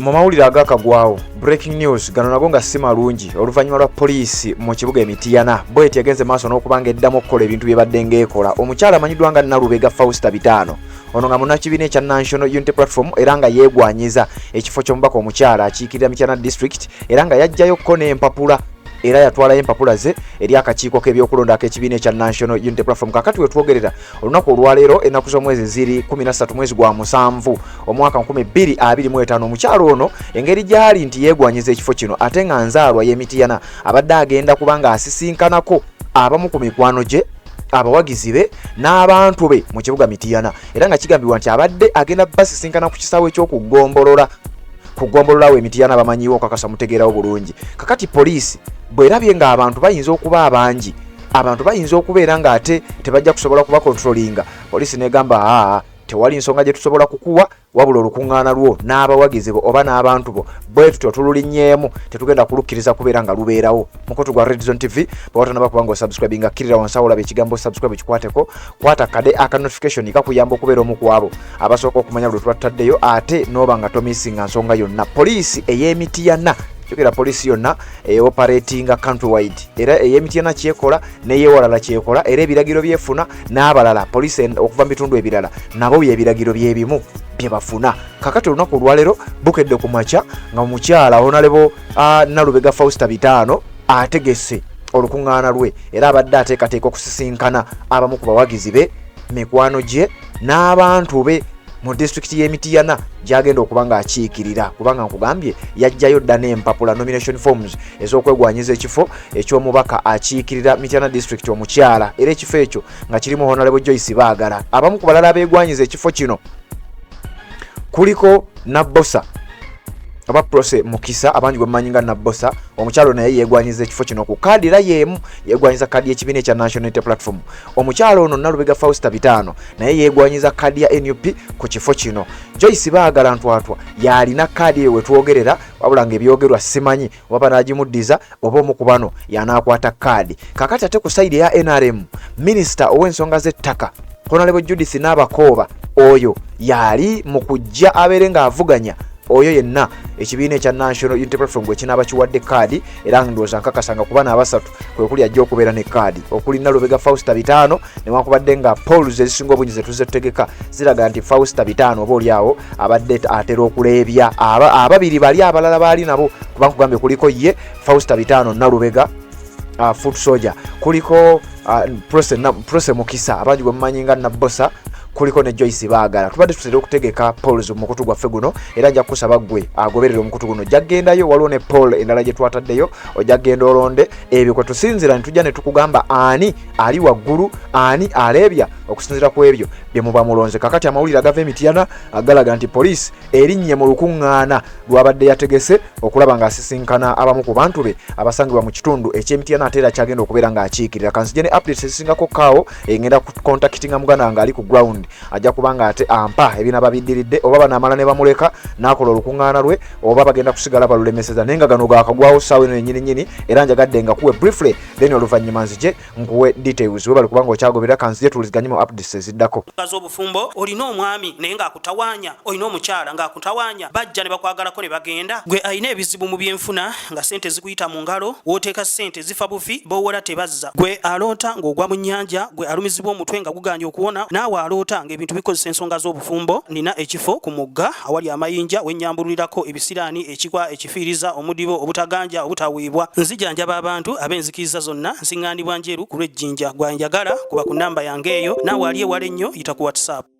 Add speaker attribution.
Speaker 1: Mu mawulire agakagwawo, breaking news, gano nago nga si malungi, oluvannyuma lwa poliisi mu kibuga Emitiyana bweti yagenze maaso n'okuba nga eddamu okukola ebintu byebadde ng'ekola. Omukyala amanyiddwa nga Nalubega Fausta Bitaano, ono nga munnakibiina ekya National Unity Platform era nga yeegwanyiza ekifo ky'omubaka omukyala akiikirira Mityana District, era nga yajjayo ko n'empapula, era yatwalayo empapula ze eri akakiiko k'ebyokulonda ak'ekibiina ekya National Unity Platform. Kakati wetwogerera olunaku olwaleero, ennaku z'omwezi ziri 13 mwezi gwa musanvu omwaka 2025, omukyalo ono engeri gyali nti yeegwanyiza ekifo kino ate nga nzaalwa y'Emitiyana, abadde agenda kuba ng'asisinkanako abamu ku mikwano gye, abawagizi be n'abantu be mu kibuga Mitiyana, era nga kigambibwa nti abadde agenda basisinkana ku kisaawe eky'okugombolola ku ggombolola awo Emitiyana. Bamanyiwo, okakasa mutegeerawo bulungi. Kakati poliisi bw'erabye ng'abantu bayinza okuba abangi, abantu bayinza okubeera ng'ate tebajja kusobola kubakontrolinga, poliisi negamba, "Aa, tewali nsonga gye tusobola kukuwa, wabula olukuŋŋaana lwo n'abawagizi bo oba n'abantu bo bwe tutyo tululinnyeemu, tetugenda kulukkiriza kubeera nga lubeerawo." Mukutu gwa Redzone TV, bwewatanaba kuba nga osubscribinga, kkirira wansi awo olaba ekigambo "subscribe", kikwateko, kwata kade aka notification, kakuyamba okubeera omu ku abo abasooka okumanya lwe tuba tutaddeyo, ate n'oba nga tomisinga nsonga yonna. Poliisi ey'Emitiyana, jukira poliisi yonna eoperatinga countrywide, era ey'Emityana kyekola neyewalala kyekola, era ebiragiro byefuna n'abalala poliisi okuva mu bitundu ebirala nabo byebiragiro byebimu bye bafuna. Kakati olunaku olwaleero bukedde ku makya nga omukyala Honorable Nalubega Fausta Bitaano ategese olukuŋŋaana lwe, era abadde ateekateeka okusisinkana abamu ku bawagizi be, mikwano gye n'abantu be mu disitulikiti y'Emitiyana gyagenda okuba ng'akiikirira, kubanga nkugambye yajjayo dda n'empapula, nomination forms, ez'okwegwanyiza ekifo eky'omubaka akiikirira Mityana District omukyala, era ekifo ekyo nga kirimu Honorable Joyce Baagala. Abamu ku balala abeegwanyiza ekifo kino kuliko Nabbosa oba Prose Mukisa, abangi gwe mumanyi nga Nabbosa. Omukyalo naye yeegwanyiza ekifo kino ku kaadi era yeemu, yeegwanyiza kaadi y'ekibiina ekya National Unity Platform. Omukyalo ono Nalubega Fausta Bitaano naye yeegwanyiza kaadi ya NUP ku kifo kino. Joyce Baagala Ntwatwa yalina kaadi eyo wetwogerera, wabula nga ebyogerwa simanyi oba banagimuddiza oba omu ku bano yanaakwata kaadi. Kakati ate ku side eya NRM, minisita ow'ensonga z'ettaka Honorable Judith N'Abakooba, oyo yali mu kujja abeere ng'avuganya oyo yenna ekibiina ekya National Unity Platform gwe kinaaba kiwadde kaadi. Era ndowooza nkakasa nga kuba n'abasatu kwe kuli ajja okubeera ne kaadi, okuli Nalubega Fausta Bitaano, newankubadde nga polls ezisinga obungi zetuze tutegeka ziraga nti Fausta Bitaano oba oliawo abadde atera okuleebya ababiri bali abalala baali nabo, kuba nkugambye kuliko ye Fausta Bitaano Nalubega, foot soldier, kuliko Prose Mukisa, abangi gwe mumanyi nga Nabbosa, kuliko ne Joyce Baagala. Tubadde tutera okutegeka polls mu mukutu gwaffe guno, era nja kukusaba ggwe agoberera omukutu guno, ojja kugendayo, waliwo ne poll endala gye twataddeyo, ojja kugenda olonde. Ebyo kwe tusinzira ne tujja ne tukugamba ani ali waggulu, ani aleebya, okusinzira ku ebyo bye muba mulonze. Kakati amawulire agava Emityana agalaga nti poliisi erinnye mu lukuŋŋaana lwabadde yategese okulaba ng'asisinkana abamu ku bantu be abasangibwa mu kitundu eky'Emityana, ate era kyagenda okubeera ng'akiikirira. Kanzije ne updates ezisingako kaawo, engenda kucontactinga muganda wange ali ku ground, ajja kuba nga ate ampa ebinaba biddiridde, oba banaamala ne bamuleka n'akola olukuŋŋaana lwe, oba bagenda kusigala balulemeseza. Naye nga gano gakagwawo ssaawa eno yennyini nnyini, era njagadde nga kuwe briefly, then oluvannyuma nzije nkuwe details. Webale kubanga okyagoberera. Kanzije tuwuliziganye mu updates eziddako.
Speaker 2: Z'obufumbo, olina omwami naye ng'akutawaanya, olina omukyala ng'akutawaanya, bajja ne bakwagalako ne bagenda. Gwe alina ebizibu mu byenfuna nga sente zikuyita mu ngalo, w'oteeka sente zifa bufi, b'owola tebazza. Gwe aloota ng'ogwa mu nnyanja, gwe alumizibwa omutwe nga guganye okuwona, naawe aloota ng'ebintu bikozesa ensonga z'obufumbo, nina ekifo ku mugga awali amayinja wennyambululirako ebisiraani, ekikwa, ekifiiriza, omudibo, obutaganja, obutaweebwa. Nzijanjaba abantu ab'enzikiriza zonna, nsiŋŋaanibwa Njeru ku lw'Ejjinja. Gwanjagala kuba ku namba yange eyo, naawe ali ewala ennyo yita ku WhatsApp.